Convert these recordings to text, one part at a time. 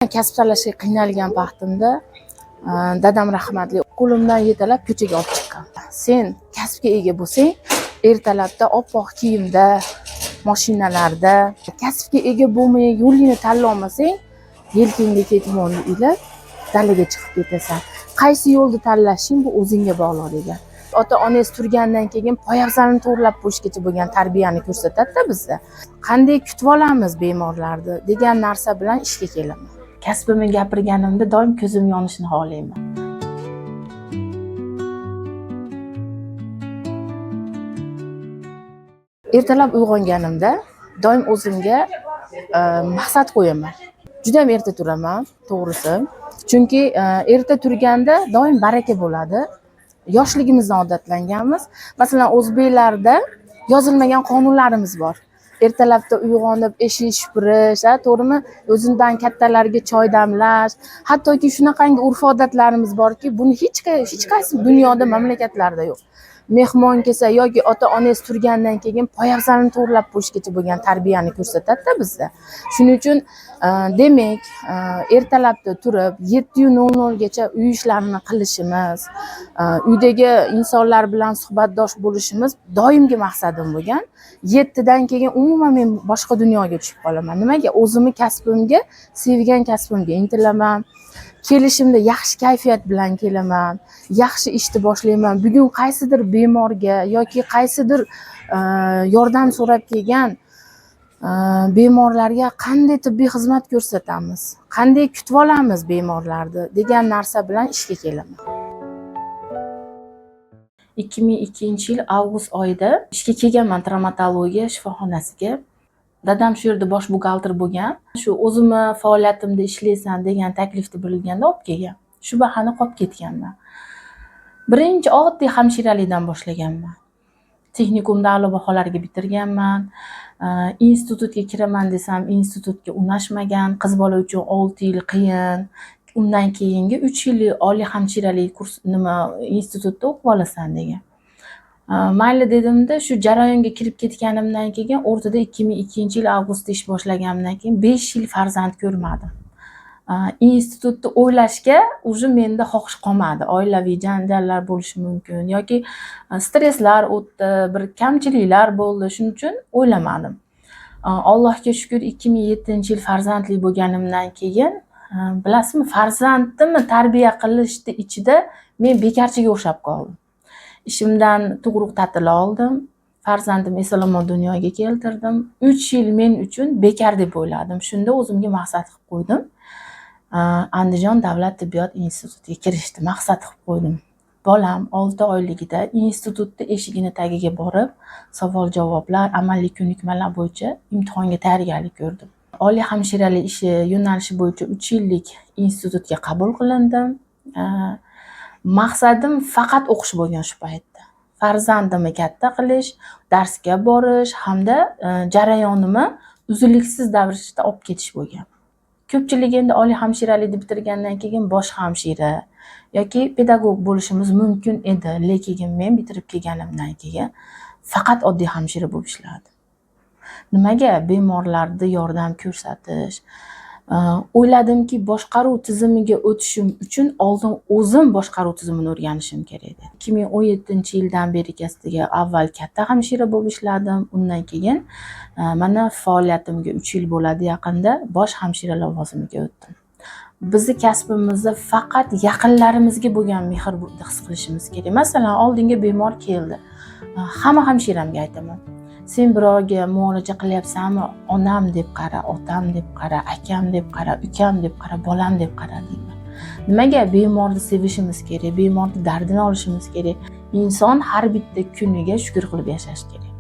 Kasb tanlashga qiynalgan vaqtimda dadam rahmatli qo'limdan yetalab ko'chaga olib chiqqan. Sen kasbga ega bo'lsang, ertalabda oppoq kiyimda, mashinalarda, kasbga ega bo'lmay yo'lingni tanlolmasang, yelkangga ketmonni ilib dalaga chiqib ketasan. Qaysi yo'lni tanlashing bu o'zingga bog'liq degan. Ota onangiz turgandan keyin poyabzalini to'g'irlab qo'yishgacha bo'lgan tarbiyani ko'rsatadi-da bizda. Qanday kutib olamiz bemorlarni degan narsa bilan ishga kelaman. Kasbimni gapirganimda doim ko'zim yonishini xohlayman. Ertalab uyg'onganimda doim o'zimga maqsad qo'yaman. Juda ham erta turaman, to'g'risi. Chunki erta turganda doim baraka bo'ladi. Yoshligimizdan odatlanganmiz. Masalan, o'zbeklarda yozilmagan qonunlarimiz bor. Ertalabda uyg'onib eshik supurish, a, to'g'rimi? O'zidan kattalarga choy damlash, hattoki shunaqangi urf-odatlarimiz borki, buni hech qaysi dunyoda mamlakatlarda yo'q. Mehmon kelsa yoki ota-onangiz turgandan keyin poyabzalini to'g'irlab qo'yishgacha bo'lgan tarbiyani ko'rsatadi-da bizda. Shuning uchun demak, ertalabda turib 7:00 gacha uy ishlarini qilishimiz, uydagi insonlar bilan suhbatdosh bo'lishimiz doimgi maqsadim bo'lgan. 7 dan keyin umuman men boshqa dunyoga tushib qolaman. Nimaga? O'zimni kasbimga, sevgan kasbimga intilaman. Kelishimda yaxshi kayfiyat bilan kelaman, yaxshi ishni boshlayman. Bugun qaysidir bemorga yoki qaysidir yordam so'rab kelgan bemorlarga qanday tibbiy xizmat ko'rsatamiz, qanday kutib olamiz bemorlarni degan narsa bilan ishga kelaman. 2002-yil avgust oyida ishga kelganman travmatologiya shifoxonasiga. Dadam shu yerda bosh buxgalter bo'lgan. Shu o'zimni faoliyatimda ishlaysan degan taklifni berilganda olib kelgan. Shu bahona qolib ketganman. Birinchi oddiy hamshiralikdan boshlaganman. Texnikumda a'lo baholarga bitirganman. Institutga kiraman desam, institutga unashmagan. Qiz bola uchun 6 yil qiyin. Undan keyingi 3 yillik oliy hamshiralik kurs nima institutda o'qib olasan degan. Mayli dedimda, shu jarayonga kirib ketganimdan keyin o'rtada 2002-yil avgustda ish boshlaganimdan keyin 5 yil farzand ko'rmadim. Institutni o'ylashga уже menda xohish qolmadi. Oilaviy janjallar bo'lishi mumkin yoki stresslar o'tdi, bir kamchiliklar bo'ldi. Shuning uchun o'ylamadim. Allohga shukr, 2007-yil farzandli bo'lganimdan keyin, bilasizmi, farzandimni tarbiya qilishni ichida men bekarchiga o'xshab qoldim. Ishimdan tug'ruq ta'tili oldim. Farzandimni eson-omon dunyoga keltirdim. 3 yil men uchun bekor deb o'yladim. Shunda o'zimga maqsad qilib qo'ydim. Andijon davlat tibbiyot institutiga kirishni maqsad qilib qo'ydim. Bolam 6 oyligida institutni eshigini tagiga borib, savol-javoblar, amaliy ko'nikmalar bo'yicha imtihonga tayyorgarlik ko'rdim. Oliy hamshiralik ishi yo'nalishi bo'yicha 3 yillik institutga qabul qilindim. Maqsadim faqat o'qish bo'lgan shu paytda. Farzandimni katta qilish, darsga borish hamda jarayonimni uzluksiz ravishda olib ketish bo'lgan. Ko'pchilik endi oliy hamshiralikni bitirgandan keyin bosh hamshira yoki pedagog bo'lishimiz mumkin edi, lekin men bitirib kelganimdan keyin faqat oddiy hamshira bo'lib ishladim. Nimaga? Bemorlarga yordam ko'rsatish. O'yladimki, boshqaruv tizimiga o'tishim uchun oldin o'zim boshqaruv tizimini o'rganishim kerak edi. 2017-yildan beri kasbiga avval katta hamshira bo'lib ishladim, undan keyin mana faoliyatimga 3 yil bo'ladi yaqinda bosh hamshira lavozimiga o'tdim. Bizni kasbimizda faqat yaqinlarimizga bo'lgan mehr his qilishimiz kerak. Masalan, oldinga bemor keldi. Hamma hamshiramga aytaman. Sen birovga muolaja qilyapsanmi? Onam deb qara, otam deb qara, akam deb qara, ukam deb qara, bolam deb qara deyman. Nimaga? Bemorni sevishimiz kerak, bemorni dardini olishimiz kerak. Inson har bitta kuniga shukr qilib yashash kerak.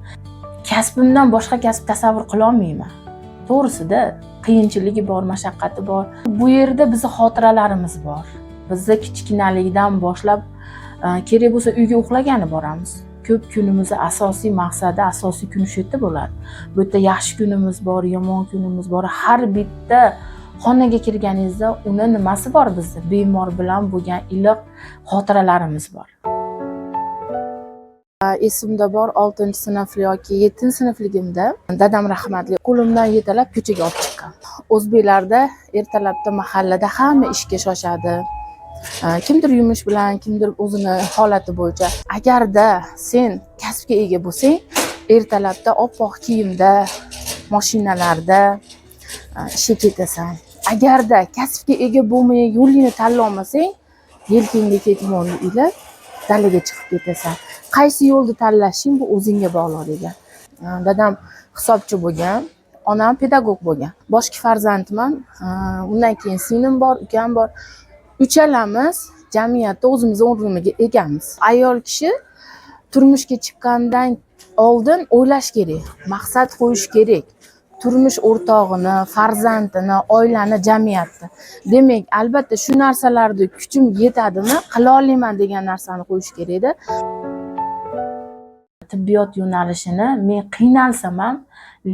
Kasbimdan boshqa kasb tasavvur qila olmayman. To'g'risida qiyinchiligi bor, mashaqqati bor. Bu yerda bizning xotiralarimiz bor. Bizni kichkinalikdan boshlab, kerak bo'lsa uyga uxlagani boramiz. Ko'p kunimizni asosiy maqsadi, asosiy kuni shu yerda bo'ladi. Bu yerda yaxshi kunimiz bor, yomon kunimiz bor. Har bitta xonaga kirganingizda uni nimasi bor bizda? Bemor bilan bo'lgan iliq xotiralarimiz bor. Esimda bor, 6-sinf yoki 7-sinfligimda dadam rahmatli qo'limdan yetalab ko'chaga olib chiqqan. ham. O'zbeklarda ertalabda mahallada hamma ishga shoshadi. Kimdir yumush bilan, kimdir o'zini holati bo'yicha. Agarda sen kasbga ega bo'lsang, ertalabda oppoq kiyimda, mashinalarda ishga ketasan. Agarda kasbga ega bo'lmay, yo'lingni tanlolmasang, yelkangga ketmonni ilib, dalaga chiqib ketasan. Qaysi yo'lni tanlashing, bu o'zingga bog'liq degan. Dadam hisobchi bo'lgan, onam pedagog bo'lgan. Boshqa farzandman. Undan keyin singlim bor, ukam bor. Uchalamiz jamiyatda o'zimizni o'rnimizga egamiz. Ayol kishi turmushga chiqqandan oldin o'ylash kerak, maqsad qo'yish kerak. Turmush o'rtog'ini, farzandini, oilani, jamiyatni. Demak, albatta shu narsalarni kuchim yetadimi, qila olaman degan narsani qo'yish kerakda. Tibbiyot yo'nalishini men qiynalsam ham,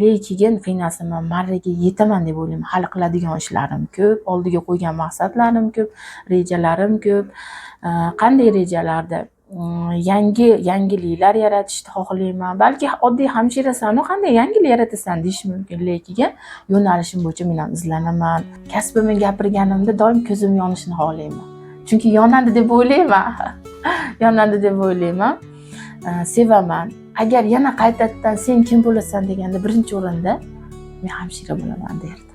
lekin qiynalsam ham marraga yetaman deb o'ylayman. Hali qiladigan ishlarim ko'p, oldiga qo'ygan maqsadlarim ko'p, rejalarim ko'p. Qanday rejalarda? Yangi yangiliklar yaratishni xohlayman. Balki oddiy hamshirasanu, qanday yangilik yaratasan deyish mumkin, lekin yo'nalishim bo'yicha men ham izlanaman. Kasbimni gapirganimda doim ko'zim yonishini xohlayman. Chunki yonadi deb o'ylayman. Yonadi deb o'ylayman. Sevaman. Agar yana qaytadan "Sen kim bo'lasan?" deganda, birinchi o'rinda "Men hamshira bo'laman" derdim.